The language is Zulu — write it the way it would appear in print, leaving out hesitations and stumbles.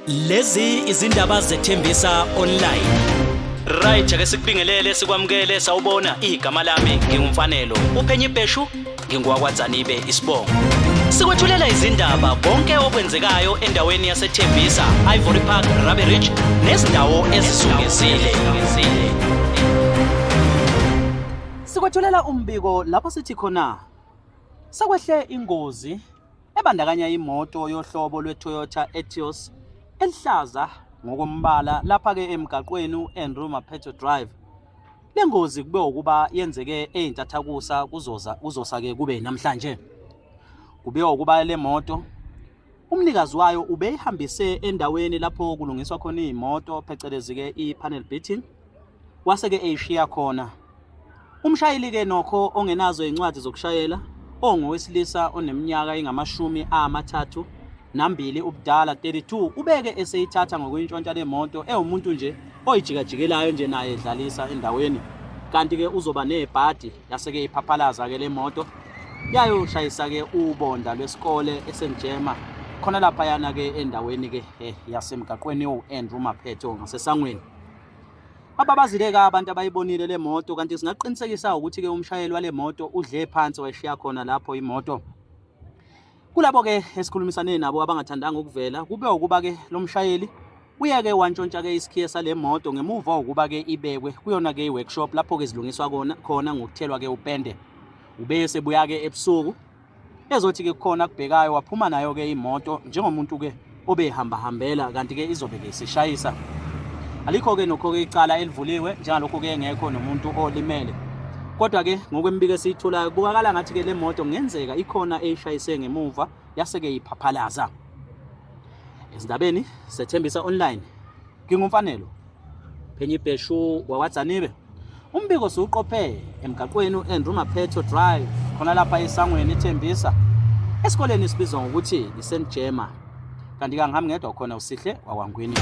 Lezi izindaba zethembisa online. Right, ake sikubingelele sikwamukele sawubona igama lami ngingumfanelo. Uphenye ibheshu ngingowakwaDzanibe isibongo. Sikwethulela izindaba konke okwenzekayo endaweni yaseThembisa, Ivory Park, Rabie Ridge nezindawo ezizungezile. Sikwethulela umbiko lapho sithi khona sekwehle ingozi ebandakanya imoto yohlobo lwe-Toyota Etios elihlaza ngokombala lapha-ke emgaqweni u-Andrew Mapheto Drive. Le ngozi kube ukuba yenzeke eyintathakusa kuzoza kuzosa-ke kube namhlanje. Kube ukuba le moto umnikazi wayo ubeyihambise endaweni lapho kulungiswa khona iy'moto phecelezi-ke i-panel beating wase-ke eyishiya khona. Umshayeli-ke nokho ongenazo izincwadi zokushayela ongowesilisa oneminyaka engama-32 ubudala 32 ubeke eseyithatha ngokuyintshontsha le moto ewumuntu nje oyijikajikelayo nje naye edlalisa endaweni kanti-ke uzoba nebhadi yase-ke iphaphalaza-ke le moto yayoshayisa-ke ubonda lwesikole eSt Jema khona laphayana-ke endaweni-ke yasemgaqweni u-Andrew Mapheto ngasesangweni. Bababazile-ke abantu abayibonile le moto kanti singaqinisekisa ukuthi-ke umshayeli wale moto udle phansi wayishiya khona lapho imoto. Kulabo-ke esikhulumisane nabo abangathandanga ukuvela kube ukuba-ke lo mshayeli uyeke wantshontsha-ke isikhiye sale moto ngemuva kokuba-ke ibekwe kuyona-ke i-workshop lapho-ke zilungiswa khona ngokuthelwa-ke upende. Ube esebuya-ke ebusuku Ezothi-ke kukhona akubhekayo waphuma nayo-ke imoto njengomuntu-ke obehambahambela kanti-ke izobe-ke isishayisa. Alikho-ke nokho-ke icala elivuliwe njengalokhu-ke engekho nomuntu olimele. Kodwa-ke ngokwemibiko esiyitholayo kubukakala ngathi-ke le moto kungenzeka ikhona eyishayise ngemuva yase-ke iphaphalaza. Ezindabeni sethembisa online ngingumfanelo Phenyibheshu wakwaDzanibe. Umbiko siwuqophe emgaqweni u-Andrew Mapheto Drive khona lapha esangweni eThembisa esikoleni esibizwa ngokuthi iSt Gemma. Kanti kangihambi ngedwa khona uSihle wakwaNgwini.